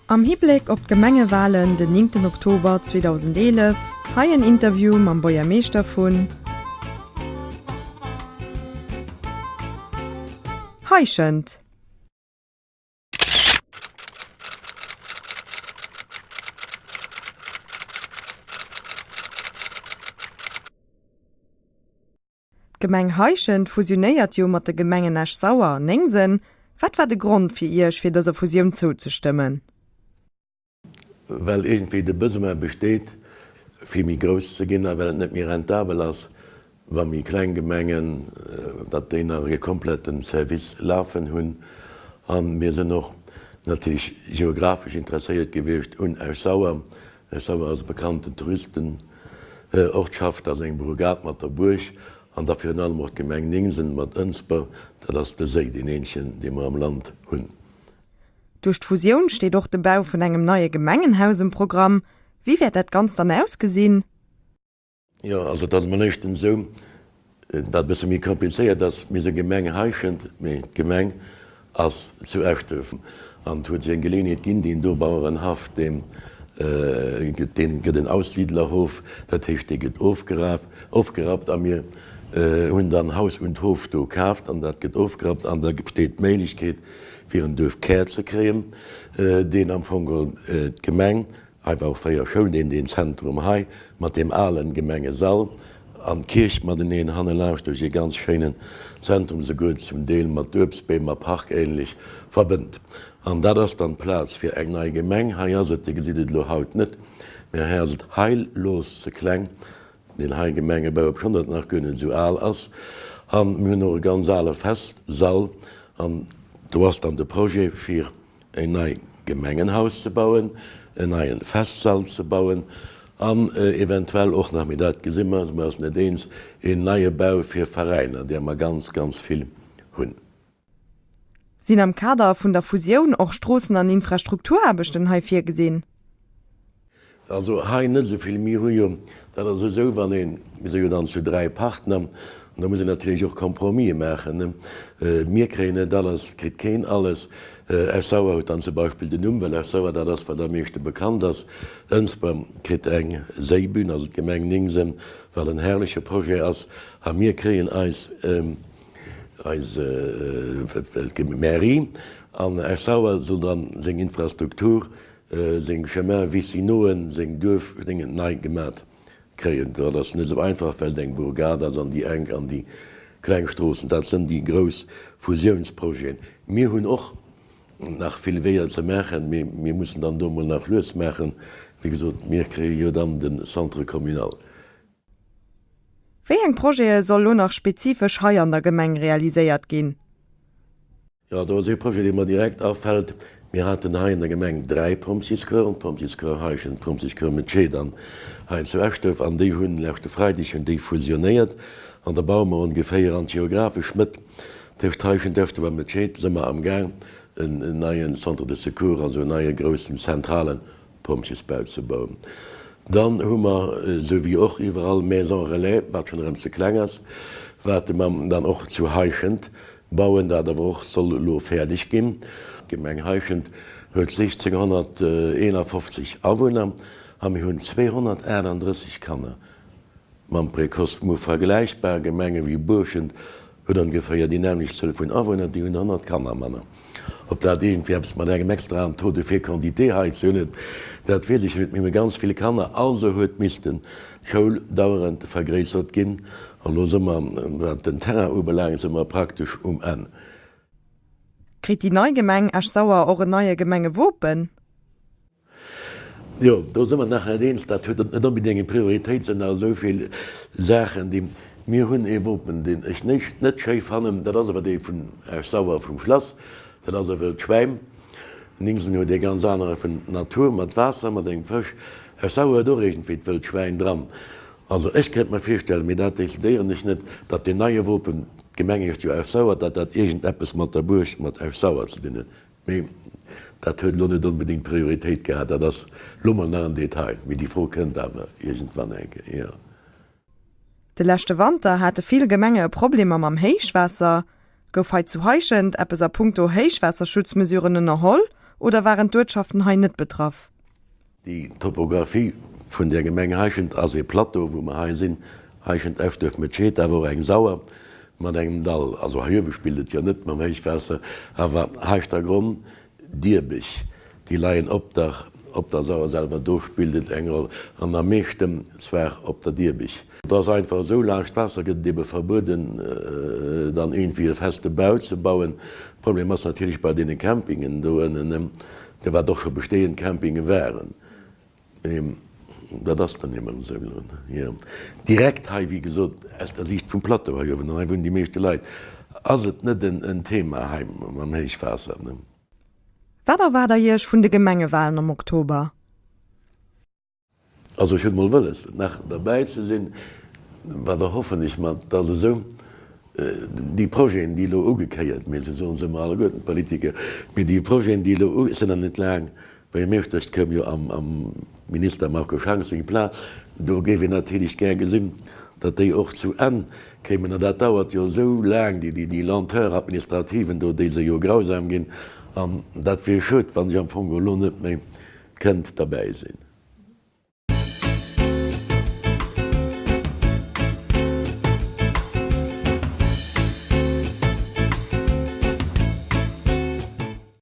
Am Hibléck op d'Gemengewalen den 9 Oktober 2011, hei en Interview mam Buergermeeschter vun Heischent. D'Gemeng Heischent fusionéiert jo mat de Gemengen Esch-Sauer an Néngsen. Wat war de Grond fir Iech fir dëser Fusioun zouzestëmmen? Well iergendwéi de Besoin besteet, fir méi grouss ze ginn a well et net méi rentabel ass, wa méi kleng Gemengen, datt déi nach e kompletten Service lafen hunn. A mir sinn och natierlech geographesch interesséiert gewiescht un Esch-Sauer, Esch-Sauer ass e bekannten Touristenortschaft, ass eng Bourgade mat der Buerg an da virun allem och d'Gemeng Ningsen mat Ënsber, dat ass de Séi, deen eenzegen, dee mer am Land hunn. Duerch d'Fusioun steet och de Bau vun engem neie Gemengenhaus um Programm. Wéi wäert dat Ganzt dann ausgesinn? Jo, also et ass emol éischtens esou, wat e bësse méi komplizéiert ass, mir si Gemeng Heischent, mee d'Gemeng ass zu Eschduerf. An et huet sech eng Geleeënheet ginn, deen do Bauerenhaff, deen deen gëtt en Aussiedlerhof, dat heescht dee gëtt ofgeraf, ofgerappt a mir hunn dann Haus und Hof do kaaft an dat gëtt ofgerappt an da besteet d'Méiglechkeet fir en Duerfkär ze kréien, deen am Fong geholl d'Gemeng Hei war och fréier Schoul, deen deen Zentrum hei mat deem alen Gemengesall an d'Kierch mateneen hannelaanscht duerch ee ganz schéinen Zentrum, souguer zum Deel mat Uebstbeem a Park ähnlech, verbënnt. An dat ass dann d'Plaz fir eng nei Gemeng. Hei ass et, Dir gesitt et elo haut net, mä hei ass et heillos ze kleng, deen hei Gemengebau, obschonn dat nach guer net esou al ass. An mir hunn och e ganz ale Festsall an do ass dann de Projet fir en nei Gemengenhaus ze bauen, en neien Festsall ze bauen an eventuell och nach, mee dat gesi mer, si mer eis net eens, een neie Bau fir Veräiner, där mer ganz, ganz vill hunn. Sinn am Kader vun der Fusioun och Stroossen an Infrastrukturaarbechten hei virgesinn? Also hei net esou vill. Mir hu jo, dat ass esou, wann een, mir si jo dann zu 3 Partner, an da muss een natierlech och Compromisë maachen. Mir kréien net alles, et kritt keen alles. Esch-Sauer huet dann zum Beispill den Numm, well Esch-Sauer dat ass, wat am meeschte bekannt ass. Ënsber kritt eng Séibün, also d'Gemeng Ningsen, wat en herrleche Projet ass. A mir kréien eis, eis Mairie. An Esch-Sauer soll dann seng Infrastruktur Seng Chemin vicinauxen, seng Duerfdéngen nei gemat kréien. Dat ass net esou einfach, well et eng Bourgade ass an déi enk an déi kleng Stroossen. Dat sënn déi grouss Fusiounsprojeten. Mir hunn och nach vill Weeër ze maachen, mee mir mussen dann do emol nach lues maachen. Wéi gesot, mir kréie jo dann de Centre communal. Wéi eng Projete soll lo nach spezifesch hei an der Gemeng realiséiert ginn? Jo, do ass ee Projet, dee mer direkt afält. Mir haten hei an der Gemeng 3 Pompjeescorpsen, d'Pompjeescorps Heischent, d'Pompjeescorps Metscheed an hei zu Eschduerf. An déi hunn leschte Freideg hunn déi fusionéiert. An da baue mer ongeféier an d'geographesch Mëtt tëscht Heischent, Eschduerf a Metscheed si mer amgaang en neien Centre de secours, also en neie groussen zentrale Pompjesbau ze bauen. Dann hu mer, esou wéi och iwwerall, Maisons relais, wat schonn erëm ze kleng ass, wat mer dann och zu Heischent bauen, dat awer och soll elo fäerdeg ginn. D'Gemeng Heischent huet 1.651 Awunner a mir hunn 238 Kanner mam Précoce. Muer vergläichbar Gemenge wéi Buerschent huet ongeféier déi nämmlecht Zuel vun Awunner, déi hunn 100 Kanner manner. Ob dat iergendwéi eppes mat engem extraen Taux de fécondité hei ze hunn huet, dat weess ech net. Mir hu ganz vill Kanner, also huet missten d'Schoul dauerend vergréissert ginn. An elo si mer, wat den Terrain ubelaangt, si mer praktesch um Enn. Kritt déi nei Gemeng Esch-Sauer och en neie Gemengewopen? Jo, do si mer nach net eens. Dat huet net onbedéngt eng Prioritéit, sinn nach esou vill Saachen, déi. Mir hunn ee Wopen, deen ech net schéi fannen, dat ass awer dee vun Esch-Sauer vum Schlass, dat ass e wëllt Schwäin. Ningsen huet ee ganz anere vun Natur, mat Waasser, mat engem Fësch. Esch-Sauer huet och iergendwéi d'wëllt Schwäin dran. Also ech kéint mer virstellen, mee dat decidéieren ech net, datt deen neie Wopen, d'Gemeng heescht jo Esch-Sauer, datt dat iergendeppes mat der Buerg, mat Esch-Sauer ze dinn huet. Mee dat huet elo net onbedéngt Prioritéit gehat. Dat ass elo mol nach en Detail. Mee déi Fro kënnt awer iergendwann eng Kéier. De leschte Wanter hate vill Gemenge Problemer mam Héichwaasser. Gouf hei zu Heischent eppes a punkto Héichwaasserschutzmesuren ënnerholl? Oder waren d'Uertschaften hei net betraff? Déi Topographie vun der Gemeng Heischent ass ee Plateau, wou mer hei sinn, Heischent, Eschduerf, Metscheet, awer och eng Sauer mat engem Dall. Also hei uewe spillt et jo net mam Héichwaasser, awer Heischtergronn, Dierbech, déi leien op der op der Sauer selwer, do spillt et eng Roll an am meeschten zwar op der Dierbech. Et ass einfach esou, laanscht d'Waasser gëtt et ebe verbueden, dann iergendwéi e feste Bau ze bauen. Problem ass natierlech bei deene Campingen do ënnen, déi wat och scho bestehend Campinge waren, mee dat ass dann eemol esou elo, jo. Direkt hei, wéi gesot, aus der Siicht vum Plateau hei uewen, an hei wunnen déi meeschte Leit, ass et net en Thema hei mam Héichwaasser. Wat erwaart der Iech vun de Gemengewalen am Oktober? Also ech hunn mol wëlles nach derbäi ze sinn, wat erhoffen ech mer, dass esou déi Projeten, déi elo ugekéiert, mee se soen se ëmmer alleguerten d'Politiker, mee déi Projeten, déi elo u, sinn nach net laang Buergermeeschter, ech koum jo am am Minister Marco Schank seng Plaz, do géif een natierlech gär gesinn, datt déi och zu Enn kéimen. An dat dauert jo esou laang, déi déi Lenteur administrativen do, déi se jo grausam ginn, an dat wier schued, wann ech am Fong elo net méi kënnt derbäi sinn.